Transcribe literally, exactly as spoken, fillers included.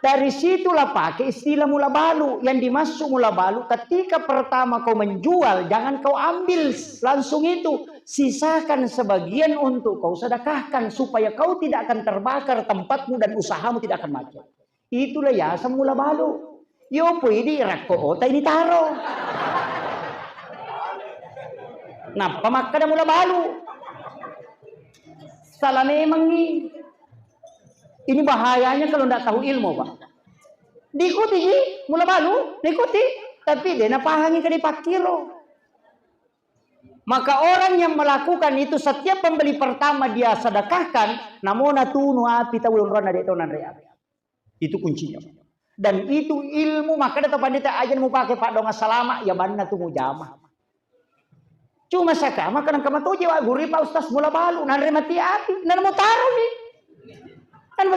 Dari situlah pakai istilah mula balu. Yang dimaksud mula balu, ketika pertama kau menjual, jangan kau ambil langsung itu. Sisakan sebagian untuk kau sedekahkan, supaya kau tidak akan terbakar tempatmu dan usahamu tidak akan macet. Itulah yaseng mula balu. Yo pui di rakko ota ini taro. Nappa makkada mula balu. Salah memang ini. Ini bahayanya kalau ndak tahu ilmu, Pak. Diikuti ji, mula balu, diikuti. Tapi dia napahangi ke dipakkiro. Maka orang yang melakukan itu, setiap pembeli pertama dia sedekahkan, namona tunu api tau onronna de' to nanre api. Itu kuncinya. Dan itu ilmu, maka ada pandita aja mau pakai pak dong salama, ya banna tu mujama. Cuma saka maka nang kamatoje wa guru pak ustaz mula balu, nanre mati api, nan mau taruh nih. Kan